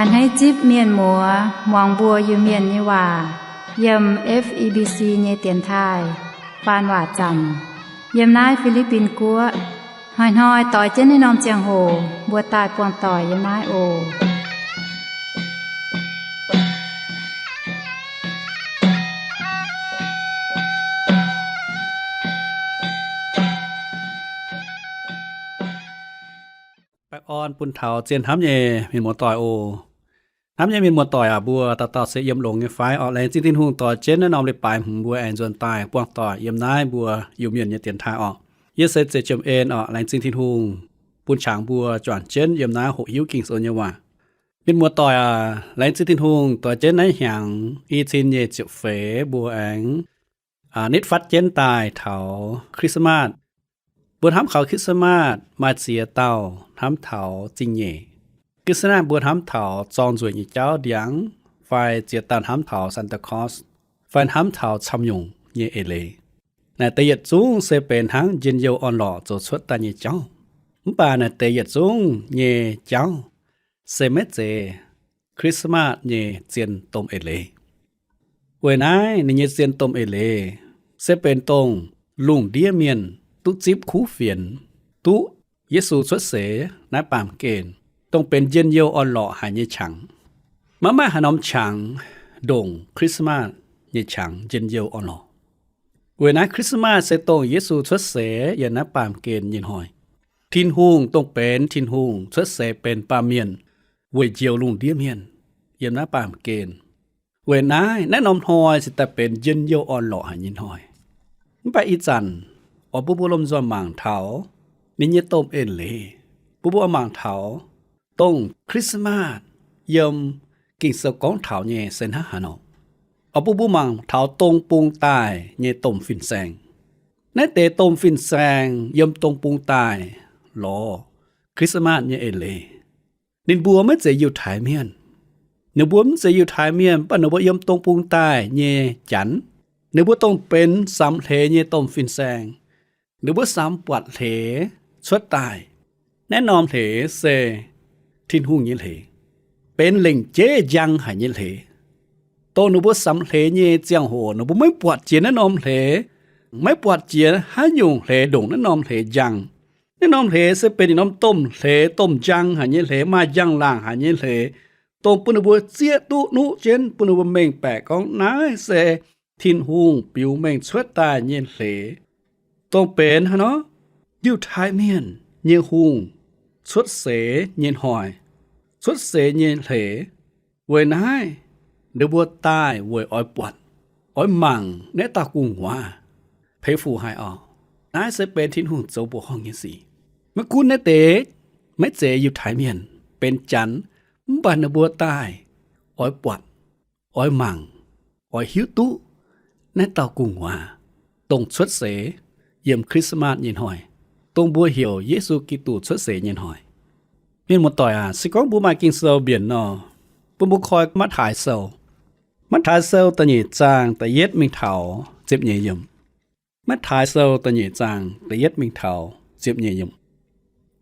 A'hneiv zipv mienh muoz muangx mbuo Iu-Mienh nyei waac yiem F E B C nyei dienx taaih faan waac zanc yiem naaiv Fi^li^bin Guoqv. Hnoi-hnoi doix jienv naaiv norm ziangh hoc mbuo daaih buangh doic yiem naaiv oc. Baengh orn bun taux zien hnamv nyei mienh muoz-doic oc. Hnamv nyei mienh muoz-doic aac, mbuo dauh dauh se yiem longx nyei fai orqc? Laengz zingh Tin-Hungh doix jienv naaiv norm leiz-baaix hmz mbuo aengx nzuonx daaih buangh doic yiem naaiv mbuo Iu-Mienh nyei dienx taaih orqc. Yie se Ziex Jiem En orqc. Laengz zingh Tin-Hungh bun qangx mbuo juangc jienv yiem naaiv hoqc hiuv Ging-Sou nyei waac. Mienh muoz-doic aac, laengz zingh Tin-Hungh doix jienv naaiv hnyangx i cin nyei ziepc feix mbuo aengx nitv fatv jienv daaih taux Christmas. Mbuo hnamv kaux Christmas maaih ziex dauh hnamv taux zingh nyeic. Christmas mbuo hnamv taux zorng nzueic nyei jauv ndiangx, fai ziex dauh hnamv taux Santa Claus, fai hnamv taux camv nyungc nyei eix leiz. Naaic deix yietc zungv se benx hnangv njien-youh orn-lorqc zoux cuotv daaih nyei jauv. Mv baac naaic deix yietc zungv nyei jauv se maiv zeiz Christmas nyei zien domh eix leiz. Weic naaiv ninh nyei zien domh eix leiz se benx dongh lungh ndiev mienh duqv zipv kuv fienx, duqv Yesu cuotv seix naaiv baamh gen, dongh benx njien-youh orn-lorqc haic nyei qangx. Maiv maaih haaix norm qangx ndongc Christmas nyei qangx njien-youh orn-lorqc. Weic naaiv Christmas se dongh Yesu cuotv seix yiem naaiv baamh gen nyei hnoi. Tin-Hungh dongh benx Tin-Hungh cuotv seix benx baamh mienh weic njoux lungh ndiev mienh yiem naaiv baamh gen. Weic naaiv, naaiv norm hnoi cingx daaih benx njien-youh orn-lorqc haic nyei hnoi. Mv baac ih zanc oix bun mbuo lomh nzoih mangc taux ninh nyei domh eix leiz, bun mbuo oix mangc taux dongh Christmas yiem Ging-Sou gorngv taux nyei se hnangv haaix nor. Oix bun mbuo mangc taux dong bung daaih nyei domh fin-saeng. Naaiv deix domh fin-saeng yiem dong bung daaih lorz Christmas nyei eix leiz. Ninh mbuo maiv zeiz Yiutai Mienh. Ninh mbuo mv zeiz Yiutai Mienh, mv baac ninh mbuo yiem dong bung daaih nyei janx, ninh mbuo dongh benx samx hleix nyei domh fin-saeng. Ninh mbuo samx buatc hleix cuotv daaih. Naaiv norm hleix se Tin-Hungh nyei hleix, benx lengc jeiv njang haic nyei hleix. Dongh ninh mbuo samx hleix nyei ziangh hoc ninh mbuo maiv buatc jiex naaiv norm hleix, maiv buatc jiex haaix nyungc hleix ndongc naaiv norm hleix njang. Naaiv norm hleix se benx ninh norm domh hleix, domh njang haic nyei hleix, maaih njang-laangc haic nyei hleix, dongh bun ninh mbuo zieqv duqv nuqv jienv, bun ninh mbuo mengh baeqc gorngv naaiv se Tin-Hungh biux mengh cuotv daaih nyei hleix. Dongh benx hnangv nor, Yiutai Mienh nyei hungh cuotv seix nyei hnoi, cuotv seix nyei hleix. Weic naaiv ninh mbuo daaih weic oix buatc, oix mangc naaiv dauh gu'nguaaz. Peix fuc haic oc. Naaiv se benx Tin-Hungh zoux mbuoqc horngh nyei sic. Maiv gunv naaiv deix maiv zeiz Yiutai Mienh, benx janx, mv baac ninh mbuo daaih oix buatc, oix mangc, oix hiuv duqv naaiv dauh gu'nguaaz, dongh cuotv seix yiem Christmas nyei hnoi, dongh mbuo heuc Yesu Giduc cuotv seix nyei hnoi. Mienh muoz-doic aac, se gorngv mbuo maaih Ging-Sou mbienc nor, bun mbuo koi Matv^taai Sou. Matv^taai Sou da'nyeic zaang da'yietv mingh taux ziepc nyeic yiemc. Matv^taai Sou da'nyeic zaang da'yietv mingh taux ziepc nyeic yiemc.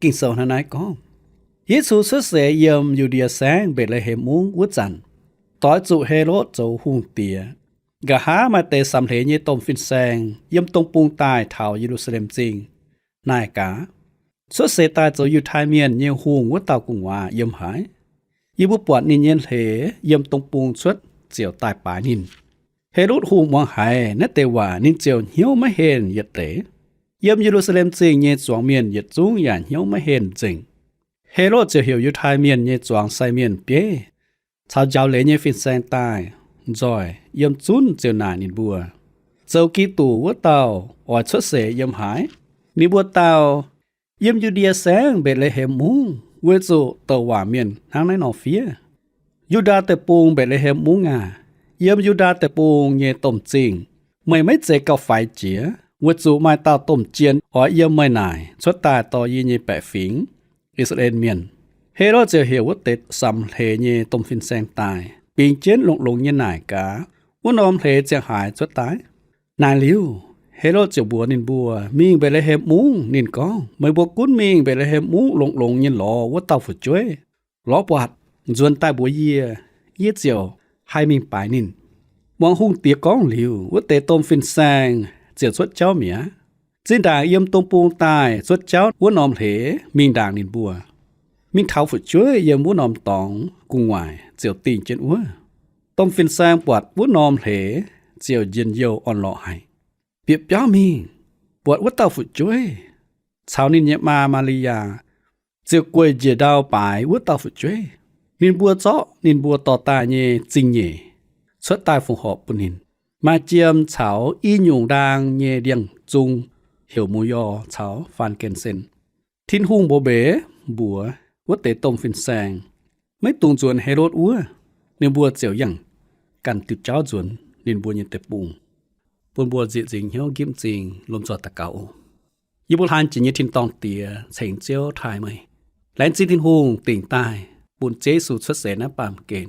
Ging-Sou hnangv naaiv gorngv, Yesu cuotv seix yiem Yu^ndie Saengv Mbetc^le^hem Mungv wuov zanc, doix zuqc Helotv zoux hungh diex. Nqa'haav maaih deix samx hleix nyei domh fin-saeng yiem dong bung daaih taux Ye^lu^saa^lem Zingh, naaic gaax, Cuotv seix daaih zoux Yiutai Mienh nyei hungh wuov dauh gu'nguaaz yiem haaix? Yie mbuo buatc ninh nyei hleix yiem dong bung cuotv ziouc daaih baaix ninh. Helotv Hungh muangx haiz naaiv deix waac, ninh ziouc hnyouv maiv henh yietc deix. Yiem Ye^lu^saa^lem Zingh nyei zuangx mienh yietc zungv yaac hnyouv maiv henh nzengc. Helotv ziouc heuc Yiutai Mienh nyei zuangx sai mienh bieiv caux njaaux leiz nyei fin-saeng daaih nzoih yiem zunv ziouc naaic ninh mbuo, Zoux Giduc wuov dauh oix cuotv seix yiem haaix? Ninh mbuo dau, Yiem Yu^ndie Saengv Mbetc^le^hem Mungv, weic zuqc douc waac mienh hnangv naaiv nor fiev, Yu^ndaa Deic-Bung Mbetc^le^hem Mungv aah! Yiem Yu^ndaa Deic-Bung nyei domh zingh, meih maiv zeiz gauh faix jiex, weic zuqc maaih dauh domh jien oix yiem meih naaic cuotv daaih dorh yie nyei baeqc fingx, I^saa^laa^en Mienh. Helotv ziouc heuc wuov deix samx hleix nyei domh fin-saeng daaih, bingx jienv longx-longx nyei naaic gaax, Wuov norm hleix ziangh haaix cuotv daaih? Naaic liuz, Helotv ziouc mbuox ninh mbuo mingh Mbetc^le^hem Mungv. Ninh gorngv, Meih mbuo gunv mingh Mbetc^le^hem Mungv longx-longx nyei lorz wuov dauh fu'jueiv. Lorz buatc, nzuonx daaih mbuox yie, yie ziouc haih mingh baaix ninh. Muangx hungh diex gorngv liuz, wuov deix domh fin-saeng ziouc cuotv jauv mi'aqv. Zinh ndaangc yiem dong bung daaih cuotv jauv wuov norm hleix mingh ndaangc ninh mbuo, mingh taux fu'jueiv yiem wuov norm dorngx gu'nguaaic ziouc dingh jienv wuov. Domh fin-saeng buatc wuov norm hleix ziouc njien-youh orn-lorqc haic. Bieqc biauv mingh, buatc wuov dauh fu'jueiv caux ninh nyei maa, Maa^li^yaa, ziouc gueic njiec ndau baaix wuov dauh fu'jueiv. Ninh mbuo zorqv ninh mbuo dorh daaih nyei zingh nyeic cuotv daaih fongc horc bun ninh, maaih jiem caux i nyungc ndaang nyei ndiangx-zung, heuc mu^yorc caux faan^gen^sen. Tin-Hungh mba'mbeix mbuox wuov deix domh fin-saeng, maiv dungx nzuonx Helotv wuov. Ninh mbuo ziouc yangh ganh diuh jauv nzuonx ninh mbuo nyei deic-bung. Bun mbuo nzieqc nzingc hnyouv nqimv m'zing lomh nzoih daux gaux oc. Yie mbuo hlan jiex nyei tin-dorngh Diex, ceng Ziouv taaih meih. Laengz zingh Tin-Hungh dingc daaih bun Ziouv Yesu cuotv seix naaiv baamh gen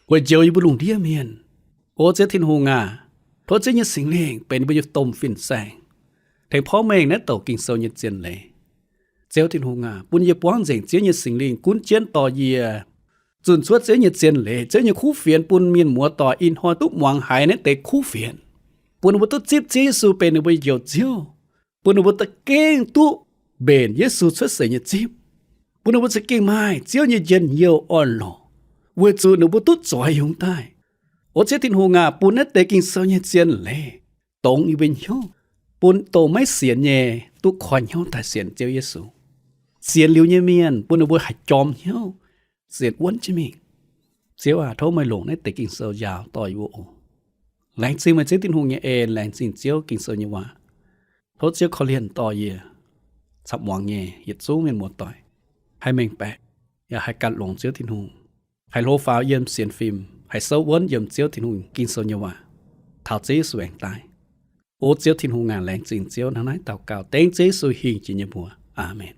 weic njoux yie mbuo lungh ndiev mienh. O Ziouv Tin-Hungh aac, tov Ziouv nyei Singx Lingh benx yie mbuo nyei domh fin-saeng, tengx porv mengh naaiv douc Ging-Sou nyei zien leiz. Ziouv Tin-Hungh aac, bun yie buangv nzengc Ziouv nyei Singx Lingh gunv jienv dorh yie zunh cuotv Ziouv nyei zien leiz, Ziouv nyei kuv fienx bun mienh muoz doic ih hnoi duqv muangx haiz naaiv deix kuv fienx, bun ninh mbuo duqv zipv Ziouv Yesu benx ninh mbuo nyei Njoux Ziouv, bun ninh mbuo za'gengh duqv mbenc Yesu cuotv seix nyei zipv, bun ninh mbuo za'gengh maaih Ziouv nyei njien-youh orn-lorqc, weic zuqc ninh mbuo duqv zoix yungz daaih. O Ziouv Tin-Hungh aac, bun naaiv deix Ging-Sou nyei zien leiz dongz yie mbuo hnyouv, bun dongh maiv sienx nyei duqv koi hnyouv daaih sienx Ziouv Yesu. Sienx liuz nyei mienh bun ninh mbuo haih jorm hnyouv, sienx wuonv jienv mingh. Ziouv aac, tov meih longc naaiv deix Ging-Sou njaaux dorh yie mbuo oc. Laengz zingh meih Ziouv Tin-Hungh nyei en, laengz zingh Ziouv Ging-Sou nyei waac. Tov Ziouv korv-lienh dorh yie caux muangx nyei yietc zungv mienh muoz doic haih mengh baeqc, yaac haih ganh longx Ziouv Tin-Hungh, haih hlo faaux yiem sienx fim, haih souv wuonv yiem Ziouv Tin-Hungh Ging-Sou nyei waac taux Ziouv Yesu aengx daaih. O Ziouv Tin-Hungh aac, laengz zingh Ziouv. Hnangv naaiv daux gaux dengv Ziouv Yesu hingh jiex nyei mbuox. Aamen.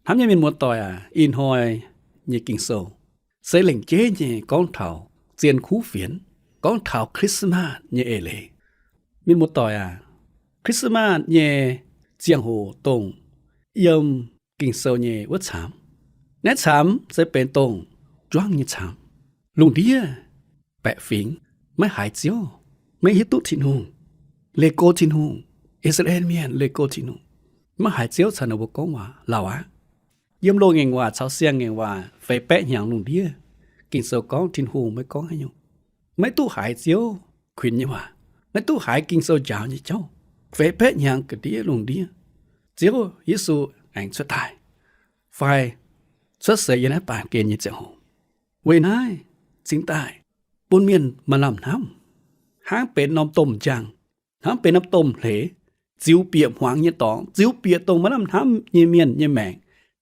Hnamv nyei mienh muoz doic aac, ih hnoi nyei Ging-Sou se lengc jeiv nyei gorngv taux zien kuv fienx, gorngv taux Christmas nyei eix leiz. Mienh muoz doic aac, Christmas nyei ziangh hoc dongh yiem Ging-Sou nyei wuov caamx. Naaiv caamx se benx dongh juangv nyei caamx. Lungh ndiev baeqc fingx maiv haiz Ziouv, maiv hiuv duqv Tin-Hungh, leih go Tin-Hungh. I^saa^laa^en Mienh leih go Tin-Hungh, maiv haiz Ziouv caux ninh mbuo gorngv waac lauh aqv. Yiem loz-ngaengc waac caux siang-ngaengc waac feix baeqv hnyangx lungh ndiev, Ging-Sou gorngv Tin-Hungh maiv gorngv haaix nyungc, maiv duqv haiz Ziouv kuinx nyei waac, maiv duqv haiz Ging-Sou njaaux nyei jauv. Feix baeqv hnyangx ga'ndiev lungh ndiev, Ziouv Yesu aengx cuotv daaih, fai cuotv seix yiem naaiv baamh gen nyei ziangh hoc. Weic naaiv cingx daaih bun mienh maaih lamh hnamv, hnangv benx norm domh njang, hnangv benx norm domh hleix, ziux bieqc hmuangx nyei dorngx, ziux bieqc dongh maaih lamh hnamv nyei mienh nyei maengc,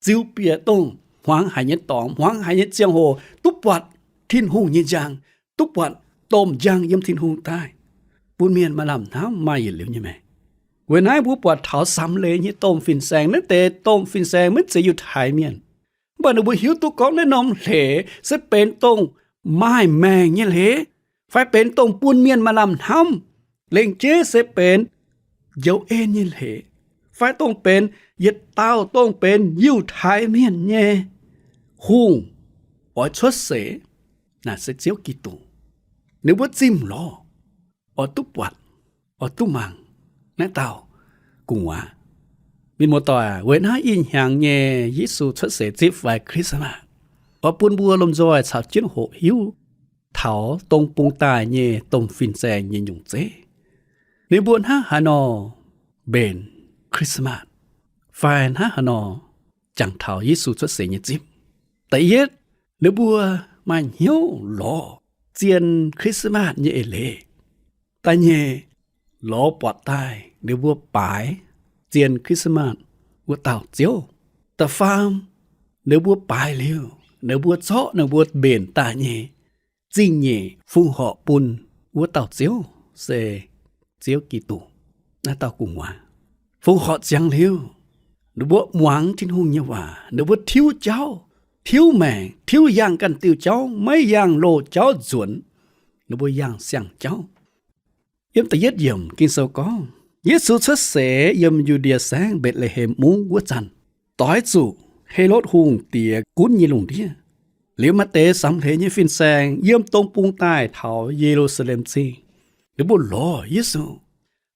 ziux bieqc dongh hmuangx haic nyei dorngx, hmuangx haic nyei ziangh hoc, duqv buatc Tin-Hungh nyei njang, duqv buatc domh njang yiem Tin-Hungh daaih, bun mienh maaih lamh hnamv, maaih yietc liuz nyei maengc. Weic naaiv mbuo buatc taux samx leiz nyei domh fin-saeng. Naaiv deix domh fin-saeng maiv zeiz Yiutai Mienh, mv baac ninh mbuo hiuv duqv gorngv naaiv norm hleix se benx dongh maaih maengc nyei hleix, fai benx dongh bun mienh maaih lamh hnamv. Lengc jeiv se benx njoux en nyei hleix, fai dongh benx yietc dauh dongh benx Yiutai Mienh nyei hungh oix cuotv seix, naaic se Ziouv Giduc. Ninh mbuo zimh lorz oix duqv buatc, oix duqv mangc naaiv dauh gu'nguaaz. Mienh muoz-doic aac, weic naaiv ih hnyangx nyei Yesu cuotv seix zipv fai Christmas oix bun mbuo lomh nzoih caux jienv hoqc hiuv taux dong bung daaih nyei domh fin-saeng nyei nyungc zeiv. Ninh mbuo hnangv haaix nor mbenc Christmas, fai hnangv haaix nor jangx taux Yesu cuotv seix nyei zipv. Da'yietv, ninh mbuo maaih hnyouv lorz zien Christmas nyei eix leiz. Da'nyeic, lorz buatc daaih ninh mbuo baaix zien Christmas wuov dauh Ziouv. Da'faam, ninh mbuo baaix liuz, ninh mbuo zorqv ninh mbuo mbenc daaih nyei zingh nyeic fongc horc bun wuov dauh Ziouv, se Ziouv Giduc, naaiv dauh gu'nguaaz. Fongc horc ziangx liuz, ninh mbuo muangx Tin-Hungh nyei waac, ninh mbuo tiuv jauv, tiuv maengc, tiuv yangh ganh diuh jauv, maiv yangh loz jauv nzuonx, ninh mbuo yangh siang-jauv. Yiem da'yietv yiemc Ging-Sou gorngv, Yesu cuotv seix yiem Yu^ndie Saengv Mbetc^le^hem Mungv wuov zanc, doix zuqc Helotv Hungh diex gunv nyei lungh ndiev. Liuz maaih deix samx hleix nyei fin-saeng yiem dong bung daaih taux Ye^lu^saa^lem Zingh. Ninh mbuo lorz Yesu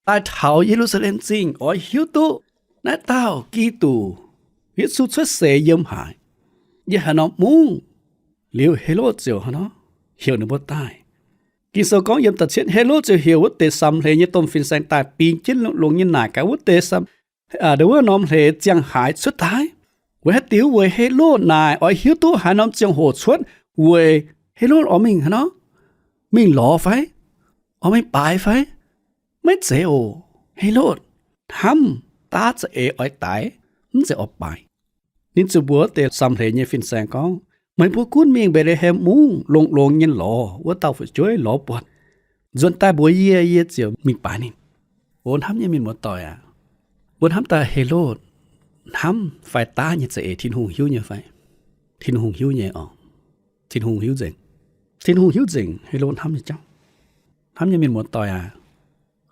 daaih taux Ye^lu^saa^lem Zingh oix hiuv duqv naaiv dauh Giduc, Yesu cuotv seix yiem haaix, yiem haaix norm mungv. Liuz Helotv ziouc hnangv nor heuc ninh mbuo daaih. Ging-Sou gorngv yiem da'cietv, Helotv ziouc heuc wuov deix samx hleix nyei domh fin-saeng daaih bingx jienv longx-longx nyei naaic gaax wuov deix samx, wuov norm hleix ziangh haaix cuotv daaih. Weic haaix diuc? Weic Helotv naaic oix hiuv duqv haaix norm ziangh hoc cuotv, weic Helotv oix mingh hnangv nor, mingh lorz fai, oix mingh baaix fai. Maiv zeiz oc. Helotv hnamv daav za'eix oix daix, mv zeiz oix baaix. Ninh ziouc mbuox wuov deix samx hleix nyei fin-saeng gorngv, Meih mbuo gunv mingh Mbetc^le^hem Mungv longx-longx nyei lorz wuov dauh fu'jueiv, lorz buatc. Nzuonx daaih mbuox yie, yie ziouc mingh baaix ninh. O hnamv nyei mienh muoz-doic aac, mbuo hnamv daaih Helotv hnamv fai daav nyei za'eix Tin-Hungh hiuv nyei fai? Tin-Hungh hiuv nyei oc. Tin-Hungh hiuv nzengc. Tin-Hungh hiuv nzengc Helotv hnamv nyei jauv. Hnamv nyei mienh muoz-doic aac,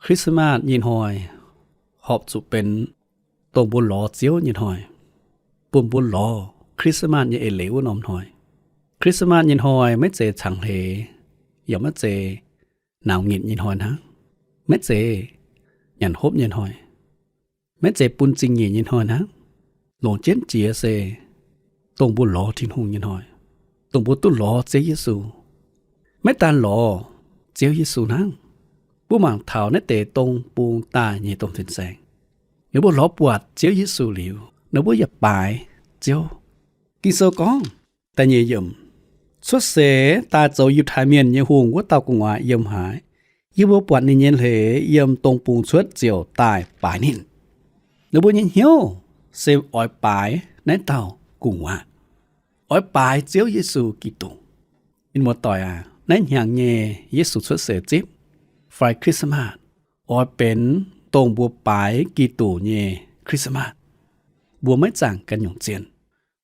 Christmas nyei hnoi horpc zuqc benx dongh mbuo lorz Ziouv nyei hnoi, bun mbuo lorz Christmas nyei eix leiz wuov norm hnoi. Christmas nyei hnoi maiv zeiz cangx hleix, yaac maiv zeiz nauc nyitc nyei hnoi hnangv, maiv zeiz nyanc hopv nyei hnoi, maiv zeiz bun zingh nyeic nyei hnoi hnangv. Longc jienv jiex se dongh mbuo lorz Tin-Hungh nyei hnoi, dongh mbuo duqv lorz Ziouv Yesu. Maiv daan lorz Ziouv Yesu hnangv, mbuo mangc taux naaiv deix dong bung daaih nyei domh fin-saeng, ninh mbuo lorz buatc Ziouv Yesu liuz, ninh mbuo yaac baaix Ziouv. Ging-Sou gorngv, da'nyeic yiemc, Cuotv seix daaih zoux Yiutai Mienh nyei hungh wuov dauh gu'nguaaz yiem haaix? Yie mbuo buatc ninh nyei hleix yiem dong bung cuotv ziouc daaih baaix ninh. Ninh mbuo nyei hnyouv se oix baaix naaiv dauh gu'nguaaz, oix baaix Ziouv Yesu Giduc. Mienh muoz-doic aac, naaiv hnyangx nyei Yesu cuotv seix zipv fai Christmas oix benx dongh mbuo baaix Giduc nyei Christmas. Mbuo maiv zaangc ganh nyungc zien.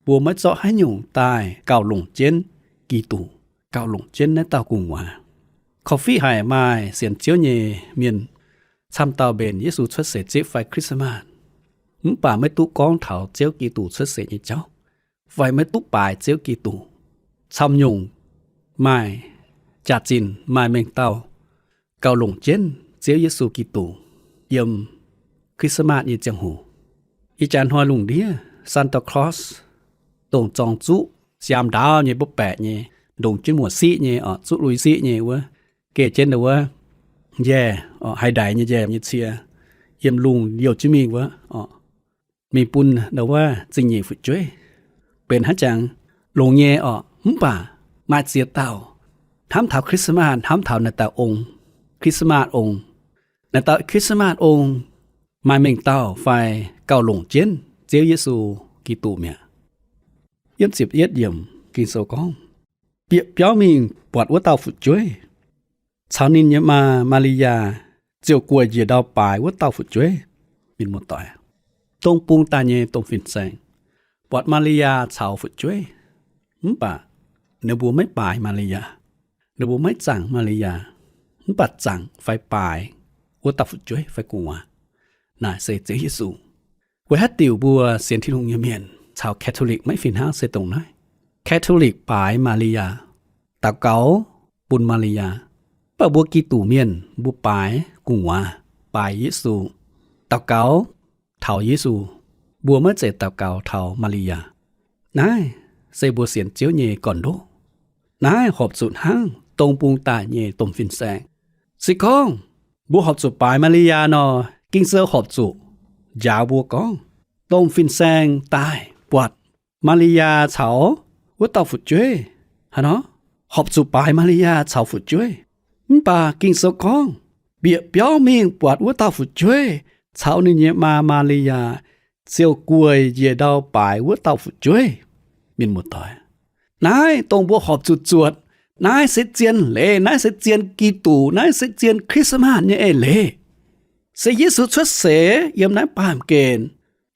Mbuo maiv zorqv haaix nyungc daaih gauh longc jienv Giduc, gauh longc jienv naaiv dauh gu'nguaaz. Korv-fiqv haic maaih sienx Ziouv nyei mienh camv dauh mbenc Yesu cuotv seix zipv fai Christmas, mv baac maiv duqv gorngv taux Ziouv Giduc cuotv seix nyei jauv, fai maiv duqv baaix Ziouv Giduc. Camv nyungc maaih jaax-zinh, maaih mengh dauh gauh longc jienv Ziouv Yesu Giduc yiem Christmas nyei ziangh hoc. Ih jaax hnoi lungh ndiev Santa Claus, dongh zorng zuqv siaam ndaauv nyei, mbopv baeqc nyei, ndongc jienv muoc siqv nyei, oc, zuqv lui siqv nyei wuov, geh jienv ndau wuov njaeh, oc, haaix ndaix nyei njaeh nyei cie, yiem lungh youh jienv mingh wuov, oc, mingh bun ndau wuov zingh nyeic fu'jueiv. Benx hnangv jangx longx nyei oc, mv baac maaih ziex dauh hnamv taux Christmas, hnamv taux naaic dauh ong, Christmas ong. Naaic dauh Christmas ong maaih mengh dauh fai gauh longc jienv Ziouv Yesu Giduc mi'aqv. Yiem ziepc yietv yiemc Ging-Sou gorngv, bieqc biauv mingh buatc wuov dauh fu'jueiv, caux ninh nyei maa Maa^li^yaa ziouc gueic njiec ndau baaix wuov dauh fu'jueiv. Mienh muoz-doic, dong bung daaih nyei domh fin-saeng buatc Maa^li^yaa caux fu'jueiv, mv baac ninh mbuo maiv baaix Maa^li^yaa. Ninh mbuo maiv zaangc Maa^li^yaa, mv baac zaangc fai baaix wuov dauh fu'jueiv fai gu'nguaaz, naaic se Ziouv Yesu. Weic haaix diuc mbuo sienx Tin-Hungh nyei mienh caux Catholic maiv fih hnangv se dongh naaiv. Catholic baaix Maa^li^yaa, daux gaux bun Maa^li^yaa. Mv baac mbuo Giduc mienh mbuo baaix gu'nguaaz, baaix Yesu, daux gaux taux Yesu. Mbuo maiv zeiz daux gaux taux Maa^li^yaa. Naaiv se mbuo sienx Ziouv nyei gorn-ndoqv. Naaiv horpc zuqc hnangv dong bung daaih nyei domh fin-saeng. Se gorngv mbuo horpc zuqc baaix Maa^li^yaa nor, Ging-Sou horpc zuqc njaaux mbuo gorngv, domh fin-saeng daaih buatc Maa^li^yaa caux wuov dauh fu'jueiv. Haaix nor? Horpc zuqc baaix Maa^li^yaa caux fu'jueiv. Mv baac Ging-Sou gorngv, bieqc biauv mingh buatc wuov dauh fu'jueiv caux ninh nyei maa Maa^li^yaa ziouc gueic njiec ndau baaix wuov dauh fu'jueiv. Mienh muoz-doic, naaiv dongh mbuo horpc zuqc zuotc. Naaiv se zien leiz, naaiv se zien Giduc, naaiv se zien Christmas nyei eix leiz. Se Yesu cuotv seix yiem naaiv baamh gen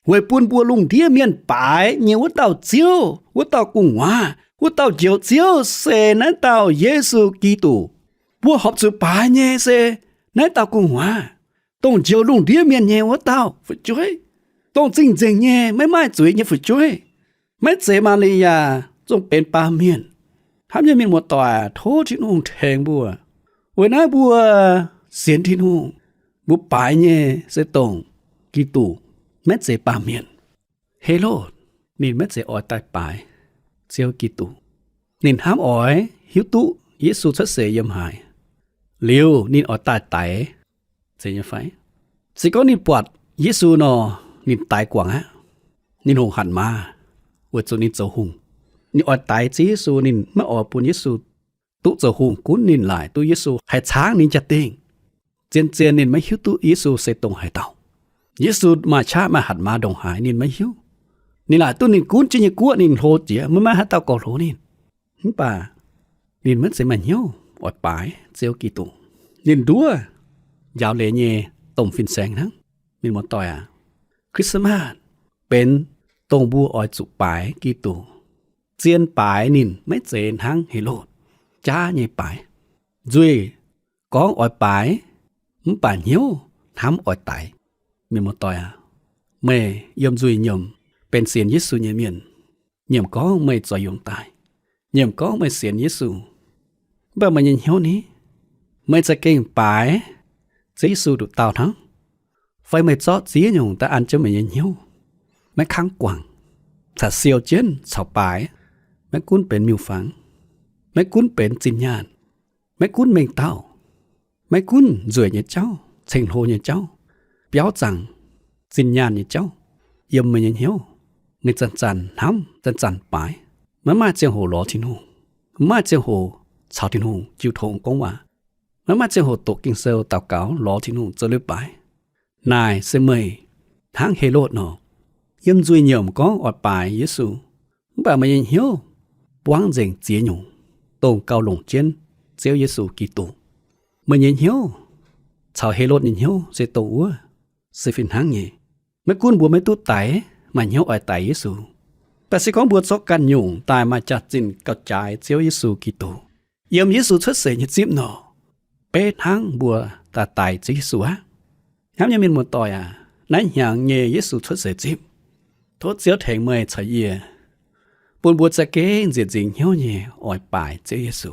weic bun mbuo lungh ndiev mienh baaix nyei wuov dauh Ziouv, wuov dauh gu'nguaaz, wuov dauh Njoux Ziouv se naaiv dauh Yesu Giduc. Mbuo horpc zuqc baaix nyei se naaiv dauh gu'nguaaz, dongh njoux lungh ndiev mienh nyei wuov dauh fu'jueiv, dongh zingh nzengc nyei maiv maaih zuiz nyei fu'jueiv. Maiv zeiz Maa^li^yaa, zong benx baamh mienh, Hnamv nyei mienh muoz-doic, tov Tin-Hungh tengx mbuo. Weic naaiv mbuo sienx Tin-Hungh, mbuo baaix nyei se dongh Giduc, maiv zeiz baamh mienh. Helotv ninh maiv zeiz oix daaih baaix Ziouv Giduc. Ninh hnamv oix hiuv duqv Yesu cuotv seix yiem haaix, liuz ninh oix daaih daix, zeiz nyei fai? Se gorngv ninh buatc Yesu nor, ninh daix guangc aqv. Ninh hongc hatc maaz weic zuqc ninh zoux hungh. Ninh oix daix Ziouv Yesu, ninh maiv oix bun Yesu duqv zoux hungh, gunv ninh laaic duqv Yesu haih caangv ninh jaa-dingh. Zien-zien ninh maiv hiuv duqv Yesu se dongh haaix dauh. Yesu maaih qaqv maaih hatc maaz ndongc haaix ninh maiv hiuv. Ninh laaic duqv ninh gunv jienv nyei guoqv ninh hlo jiex, maiv maaih haaix dauh gorx hlo ninh. Mv baac ninh maiv zeiz maaih hnyouv oix baaix Ziouv Giduc. Ninh nduov njaaux leiz nyei domh fin-saeng hnangv. Mienh muoz-doic aac, Christmas benx dongh mbuo oix zuqc baaix Giduc. Zien baaix ninh maiv zeiz hnangv Helotv jaav nyei baaix. Nzuih gorngv oix baaix, mv baac hnyouv hnamv oix daix. Mienh muoz-doic aac, meih yiem nzuih nyiemc benx sienx Yesu nyei mienh, nyiemc gorngv meih zoux yungz daaih, nyiemc gorngv meih sienx Yesu, mv baac meih nyei hnyouv ni, meih za'gengh baaix Ziouv Yesu nduqc dauh hnangv? Fai meih zorqv ziex nyungc daaih an jienv meih nyei hnyouv, maiv kangv guangc, caux siou jienv caux baaix, maiv gunv benx miuc-fangx, maiv gunv benx zinh nyaanh, maiv gunv mengh dauh, maiv gunv nzueic nyei jauv, ceng-hlo nyei jauv, biauv zaangc, zinh nyaanh nyei jauv, yiem meih nyei hnyouv, meih zanc-zanc hnamv, zanc-zanc baaix, maiv maaih ziangh hoc lorz Tin-Hungh, maiv maaih ziangh hoc caux Tin-Hungh jiu tong gorngv waac, maiv maaih ziangh hoc doqc Ging-Sou daux gaux lorz Tin-Hungh zoux leiz-baaix. Naaic se meih hnangv Helotv nor, yiem nzuih nyiemc gorngv oix baaix Yesu, mv baac meih nyei hnyouv buangv nzengc ziex nyungc, dongh gauh longc jienv Ziouv Yesu Giduc. Meih nyei hnyouv caux Helotv nyei hnyouv se dongh wuov, se fih hnangv nyei. Maiv gunv mbuo maiv duqv daix, maaih hnyouv oix daix Yesu, mv baac se gorngv mbuo zorqv ganh nyungc daaih maaih jaax-zinh gauh jaaix Ziouv Yesu Giduc, yiem Yesu cuotv seix nyei zipv nor, beiv hnangv mbuo daaih daix Ziouv Yesu aqv. Hnamv nyei mienh muoz-doic aac, naaiv hnyangx nyei Yesu cuotv seix zipv, tov Ziouv tengx meih caux yie, bun mbuo za'gengh nzieqc nzingx hnyouv nyei oix baaix Ziouv Yesu.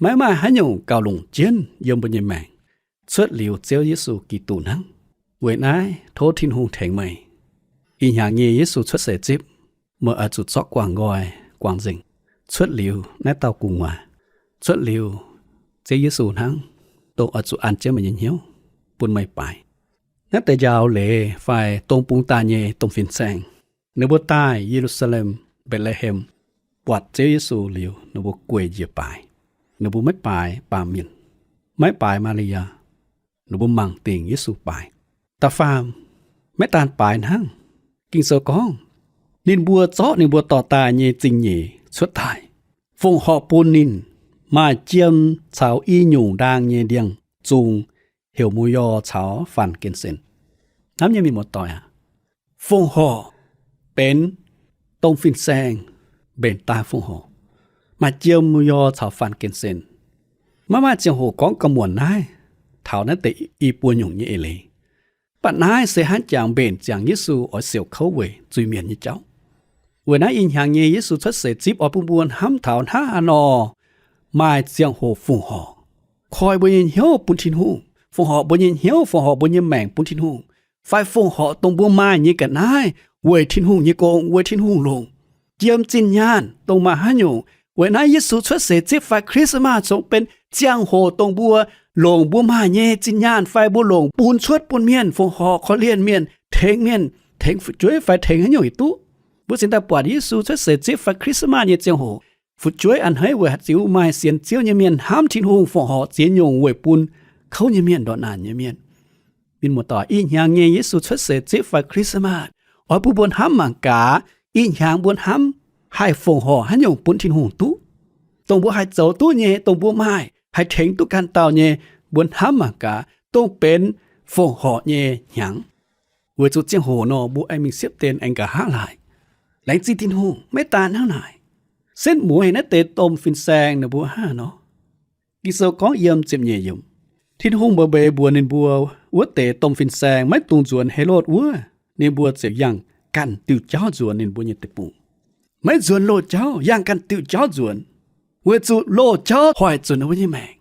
Maiv maaih haaix nyungc gauh longc jienv yiem mbuo nyei maengc cuotv liuz Ziouv Yesu Giduc hnangv. Weic naaiv tov Tin-Hungh tengx meih. Ih hnyangx nyei Yesu cuotv seix zipv, meih oix zuqc zorqv guangc nqoi, guangc nzengc, cuotv liuz naaiv dauh gu'nguaaz, cuotv liuz Ziouv Yesu hnangv, dongh oix zuqc an jienv meih nyei hnyouv bun meih baaix. Naaiv deix njaaux leiz fai dong bungx daaih nyei domh fin-saeng, ninh mbuo daaih Ye^lu^saa^lem, Mbetc^le^hem, buatc Ziouv Yesu liuz, ninh mbuo gueic njiec baaix. Ninh mbuo maiv baaix baamh mienh, maiv baaix Maa^li^yaa, ninh mbuo mangc dingc Yesu baaix. Da'faam, maiv daan baaix hnangv. Ging-Sou gorngv, ninh mbuo zorqv ninh mbuo dorh daaih nyei zingh nyeic cuotv daaih, fongc horc bun ninh, maaih jiem caux i nyungc ndaang nyei ndiangx-zung, heuc mu^yor caux faan gen-sen. Hnamv nyei mienh muoz-doic aac, fongc horc benx domh fin-saeng mbenc daaih fongc horc, maaih jiem, mu^yor caux faan gen-sen. Maiv maaih ziangh hoc gorngv gauh muonc naaiv taux naaiv deix i buo nyungc nyei eix leiz. Mv baac naaiv se hnangv jangx mbenc ziangx Yesu oix siouc kouv weic zuiz-mienh nyei jauv. Weic naaiv ih hnyangx nyei Yesu cuotv seix zipv oix bun mbuo hnamv taux hnangv haaix nor maaih ziangh hoc fongc horc, koi mbuo nyei hnyouv bun Tin-Hungh, fongc horc mbuo nyei hnyouv, fongc horc mbuo nyei maengc bun Tin-Hungh, fai fongc horc dongh mbuo maaih nyei ga'naaiv weic Tin-Hungh nyei gong, weic Tin-Hungh longc. Jiem, zinh nyaanh, dongh maaih haaix nyungc, weic naaiv Yesu cuotv seix zipv fai Christmas zungv benx ziangh hoc dongh mbuo longc mbuo maaih nyei zinh nyaanh fai mbuo longc bun cuotv bun mienh, fongc horc korv-lienh mienh, tengx mienh, tengx fu'jueiv fai tengx haaix nyungc yaac duqv. Mbuo cingx daaih buatc Yesu cuotv seix zipv fai Christmas nyei ziangh hoc, fu'jueiv a'hneiv weic haaix diuc maaih sienx Ziouv nyei mienh hnamv Tin-Hungh fongc horc ziex nyungc weic bun kouv nyei mienh, ndortv naanc nyei mienh. Mienh muoz-doic, ih hnyangx nyei Yesu cuotv seix zipv fai Christmas oix bun mbuo hnamv mangc gaax, ih hnyangx mbuo hnamv haih fongc horc haaix nyungc bun Tin-Hungh duqv. Dongh mbuo haih zoux duqv nyei, dongh mbuo maaih haih tengx duqv ganh dauh nyei, mbuo hnamv mangc gaax, dongh benx fongc horc nyei hnyangx. Weic zuqc ziangh hoc nor mbuo aengx mingh siepv-den aengx nqa'haav laaix. Laengz zingh Tin-Hungh, maiv daan hnangv naaic, setv mueiz naaiv deix domh fin-saeng ninh mbuo hnangv haaix nor. Ging-Sou gorngv yiem ziepc nyeic yiemc, Tin-Hungh mbeix mbuox ninh mbuo, wuov deix domh fin-saeng maiv dungx nzuonx Helotv wuov, ninh mbuo ziouc yangh ganh diuh jauv nzuonx ninh mbuo nyei deic-bung. Maiv nzuonx loz-jauv, yangh ganh diuh jauv nzuonx. weic zuqc loz-jauv hoic zuqc ninh mbuo nyei maengc.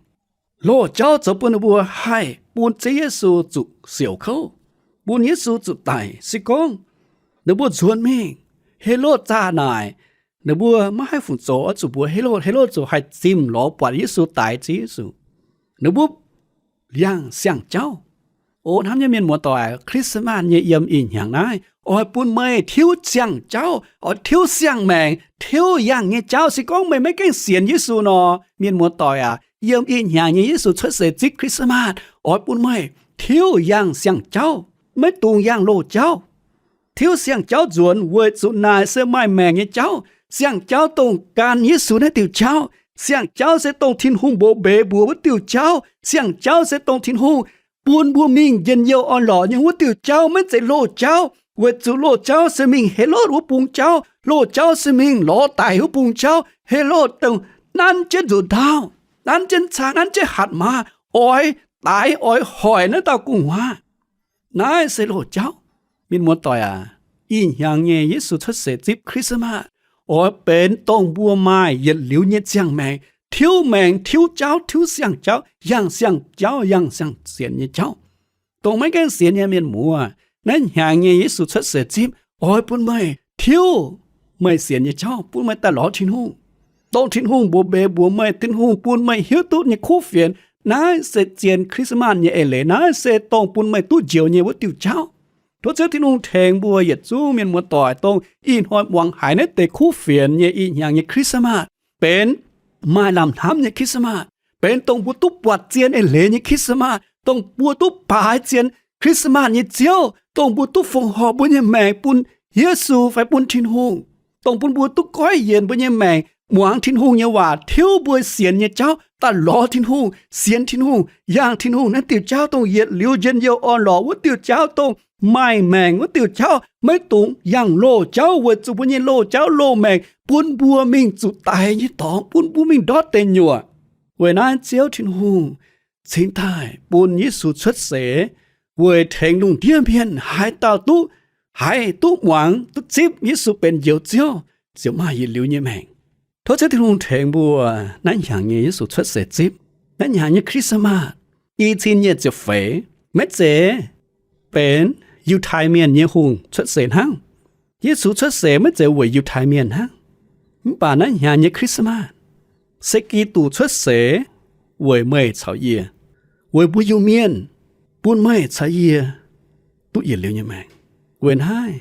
Loz-jauv zoux bun ninh mbuo haih bun Ziouv Yesu zuqc siouc kouv, bun Yesu zuqc daic. Se gorngv ninh mbuo nzuonx mingh, Helotv zaah naaic, ninh mbuo maiv haih fungc zoux oix zuqc mbuox Helotv, Helotv ziouc haih zimh lorz buatc Yesu daix Ziouv Yesu. Ninh mbuo yangh siang-jauv. O hnamv nyei mienh muoz-doic, Christmas nyei yiem ih hnyangx naaiv oix bun meih tiuv siang-jauv, oix tiuv siang-maengc, tiuv yangh nyei jauv. Se gorngv meih maiv gaengh sienx Yesu nor, mienh muoz-doic aac, yiem ih hnyangx nyei Yesu cuotv seix zipv Christmas oix bun meih tiuv yangh siang-jauv, maiv dungx yangh loz-jauv. Tiuv siang-jauv nzuonx weic zuqc naaic se maaih maengc nyei jauv. Siang-jauv dongh gan Yesu naaiv diuh jauv. Siang-jauv se dongh Tin-Hungh mbuox mbeix mbuox wuov diuh jauv. Siang-jauv se dongh Tin-Hungh bun mbuo mingh njien-youh orn-lorqc nyei wuov diuh jauv, maiv zeiz loz-jauv. Weic zuqc loz-jauv se mingh Helotv wuov bung jauv. Loz-jauv se mingh lorz daic wuov bung jauv. Helotv dongh nanv jienv nzuqc ndaauv, nanv jienv caa, nanv jienv hatc maaz, oix daix oix hoic naaiv dauh gu'nguaaz. Naaiv se loz-jauv. Mienh muoz-doic aac, ih hnyangx nyei Yesu cuotv seix zipv Christmas oix benx dongh mbuo maaih yietc liuz nyei ziangh maengc, tiuv maengc, tiuv jauv, tiuv siang-jauv, yangh siang-jauv, yangh siang-sienx nyei jauv. Dongh maiv gaengh sienx nyei mienh muoz, naaiv hnyangx nyei Yesu cuotv seix zipv oix bun meih tiuv meih sienx nyei jauv, bun meih daaih lorz Tin-Hungh, dongh Tin-Hungh mbuox mbeix mbuox meih, Tin-Hungh bun meih hiuv duqv nyei kuv fienx. Naaiv se zien Christmas nyei eix leiz. Naaiv se dongh bun meih duqv njoux nyei wuov diuh jauv. Tov Ziouv Tin-Hungh tengx mbuo yietc zungv mienh muoz-doic dongh ih hnoi muangx haiz naaiv deix kuv fienx nyei ih hnyangx nyei Christmas benx maaih lamh hnamv nyei Christmas, benx dongh mbuo duqv buatc zien eix leiz nyei Christmas, dongh mbuo duqv baaix zien Christmas nyei Ziouv, dongh mbuo duqv fongc horc mbuo nyei maengc bun Yesu fai bun Tin-Hungh, dongh bun mbuo duqv goiv yienc mbuo nyei maengc muangx Tin-Hungh nyei waac, tiuv mbuo sienx nyei jauv daaih lorz Tin-Hungh, sienx Tin-Hungh, yangh Tin-Hungh naaiv diuh jauv, dongh yietc liuz njien-youh orn-lorqc wuov diuh jauv, dongh maaih maengc wuov diuh jauv. Maiv dungx yangh loz-jauv, weic zuqc mbuo nyei loz-jauv, loz-maengc bun mbuo mingh zuqc daix nyei dorngx, bun mbuo mingh ndortv deic nyuoqc. Weic naaiv Ziouv Tin-Hungh cingx daaih bun Yesu cuotv seix weic tengx lungh ndiev mienh haaix dauh duqv haiz, duqv muangx, duqv zipv Yesu benx Njoux Ziouv, ziouc maaih yietc liuz nyei maengc. Tov Ziouv Tin-Hungh tengx mbuo naaiv hnyangx nyei Yesu cuotv seix zipv, naaiv hnyangx nyei Christmas i cin nyic ziepc feix maiv zeiz benx Yiutai Mienh nyei hungh cuotv seix hnangv. Yesu cuotv seix maiv zeiz weic Yiutai Mienh hnangv. Mv baac naaiv hnyangx nyei Christmas se Giduc cuotv seix weic meih caux yie, weic mbuo Iu-Mienh, bun meih caux yie duqv yietc liuz nyei maengc. Weic naaiv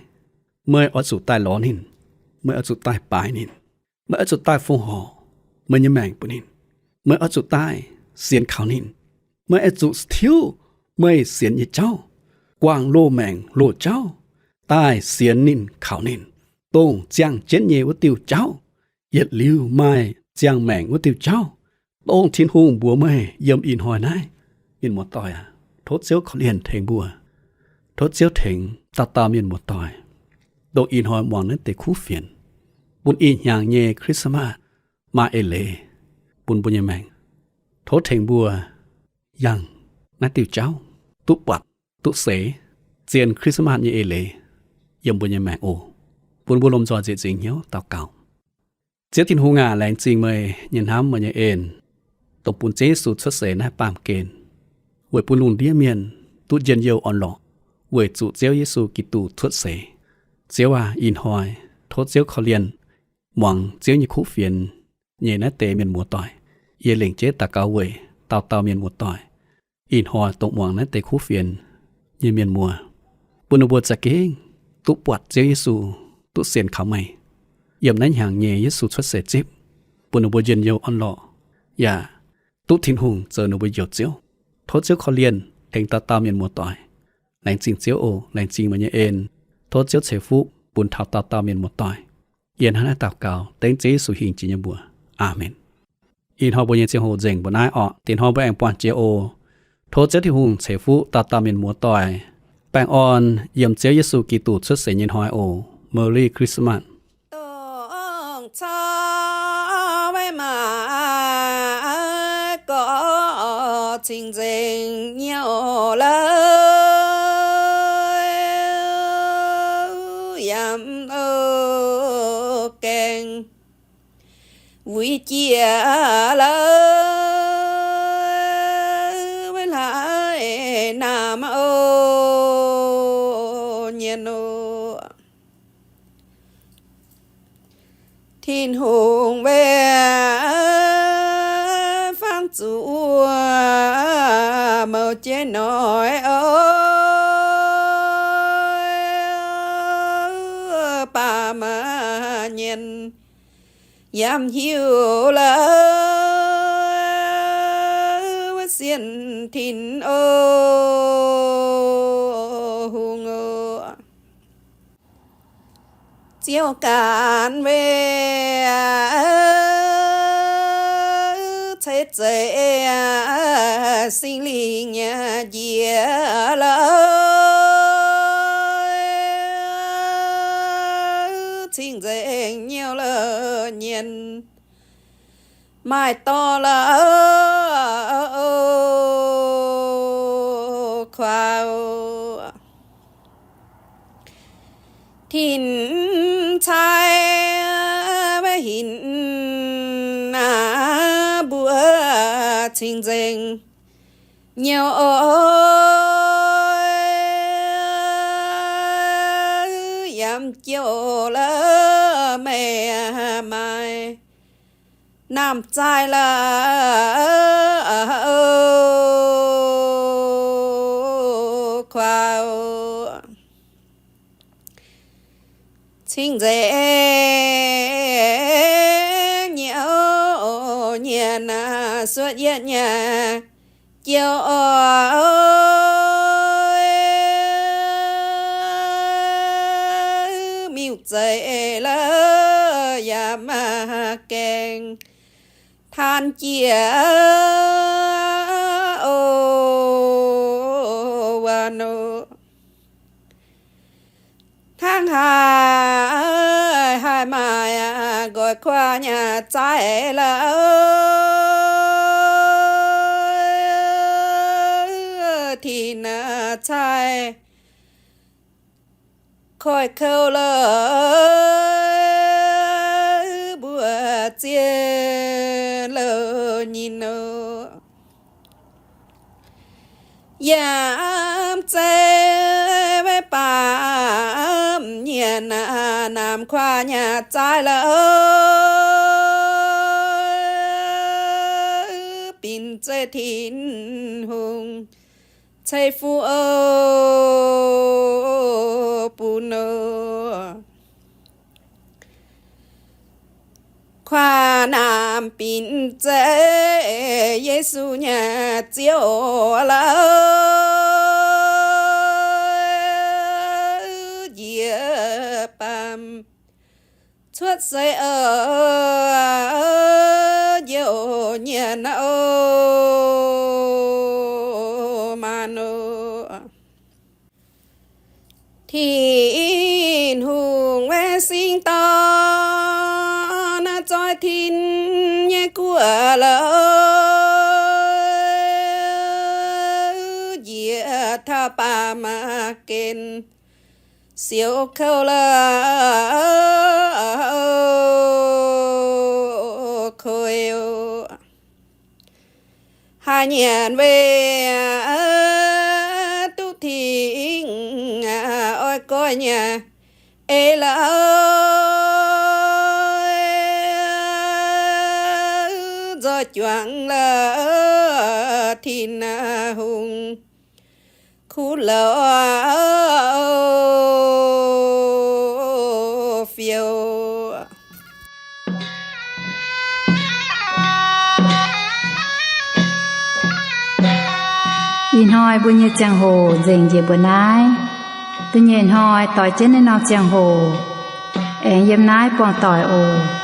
meih oix zuqc daaih lorz ninh, meih oix zuqc daaih baaix ninh, meih oix zuqc daaih fongc horc meih nyei maengc bun ninh, meih oix zuqc daaih sienx kaux ninh, meih oix zuqc tiuv meih sienx nyei jauv, guangc loz-maengc loz-jauv, daaih sienx ninh kaux ninh, dongh ziangh jienv nyei wuov diuh jauv, yietc liuz maaih ziangh maengc wuov diuh jauv, dongh Tin-Hungh mbuox meih yiem ih hnoi naaiv. Mienh muoz-doic aac, tov Ziouv korv-lienh tengx mbuo. Tov Ziouv tengx dauh dauh mienh muoz-doic, dongh ih hnoi muangx naaiv deix kuv fienx, bun ih hnyangx nyei Christmas maaih eix leiz bun mbuo nyei maengc. Tov tengx mbuo yangh naaiv diuh jauv, duqv buatc, duqv seix zien Christmas nyei eix leiz yiem mbuo nyei maengc oc. Bun mbuo lomh nzoih nzieqc nzingc hnyouv daux gaux. Ziouv Tin-Hungh aac, laengz zingh meih nyei hnamv, meih nyei en, dongh bun Ziouv Yesu cuotv seix naaiv baamh gen, weic bun lungh ndiev mienh duqv njien-youh orn-lorqc, weic zuqc Ziouv Yesu Giduc cuotv seix. Ziouv aac, ih hnoi tov Ziouv korv-lienh muangx Ziouv nyei kuv fienx nyei naaiv deix mienh muoz-doic. Yie lengc jeiv daux gaux weic dauh dauh mienh muoz-doic ih hnoi dongh muangx naaiv deix kuv fienx nyei mienh muoz, bun ninh mbuo za'gengh duqv buatc Ziouv Yesu, duqv sienx kaux meih yiem naaiv hnyangx nyei Yesu cuotv seix zipv, bun ninh mbuo njien-youh orn-lorqc, yaac duqv Tin-Hungh zoux ninh mbuo Njoux Ziouv. Tov Ziouv korv-lienh tengx dauh dauh mienh muoz-doic. Laengz zingh Ziouv oc. Laengz zingh meih nyei en. Tov Ziouv ceix fuqv bun taux dauh dauh mienh muoz-doic. Yie hnangv naaiv daux gaux dengv Ziouv Yesu hingh jiex nyei mbuox. Aamen. Ih hnoi mbuo nyei ziangh hoc nzengc mbuo naaiv orqc. Diex hnoi mbuo aengx buangh jiex oc. Tov Ziouv Tin-Hungh ceix fuqv dauh dauh mienh muoz-doic baengh orn yiem Ziouv Yesu Giduc cuotv seix nyei hnoi oc. Merry Christmas. Dongh caux maiv maaih gorx cing-nzengc nyei oc, lauh yaac gaengh wuic Jiex la'uv wuov hlaax naamh oc, nyienx oc. Tin-Hungh wuov fangv zuqc mouz jeiv noic oc, baamh nyienx yaac hiuv la'uv wuov sienh tin oc, hungh oc. Ziouv ganh wuov ceix zeiz Singx Lingh njiec la'uv cing-nzengc nyouv la'uv nyienx maaih dorh la'uv kuaaux. Tin-cai wuov hinc mbuo cing-nzengc nyouv oc, yaac jouh la'uv meih maaih naamh zaaih la'uv kuaaux. Cing-nzengc nyouv nyienx suotv yietv nyei jouh oc, miuc-zeiz la'uv yaac maaih gaengh taan jiex oc, wuov nor. Hnangv haaix haih maaih nqoi kuaaiv nyei zaaih la'uv tin-cai koiv-kouv la'uv mbuo zien louh nyinh nor. Yaac zeiz wuov baamh nyienx naamh kuaaiv nyei zaaih la'uv binc zeiv Tin-Hungh ceix fuqv oc, bun oc. Kuaaiv naamh binc zeiv Yesu nyei Ziouv la'uv njiec baamh cuotv seix oc, njoux nyienx oc, maanc oc. Tin-Hungh wuov singx dorn naaiv zoih tin nyei guoqv la'uv njiec taux baamh gen siouc kouv la'uv koiv oc. Haaix nyienx weic duqv tengx oix goiv nyei eix la'uv nzoih juangc la'uv Tin-Hungh kuv louc fiou. Ih hnoi mbuo nyei ziangh hoc nzengc njiec mbuo naaiv. Da'nyeic hnoi doix jienv naaiv norm ziangh hoc aengx yiem naaiv buangh doic oc.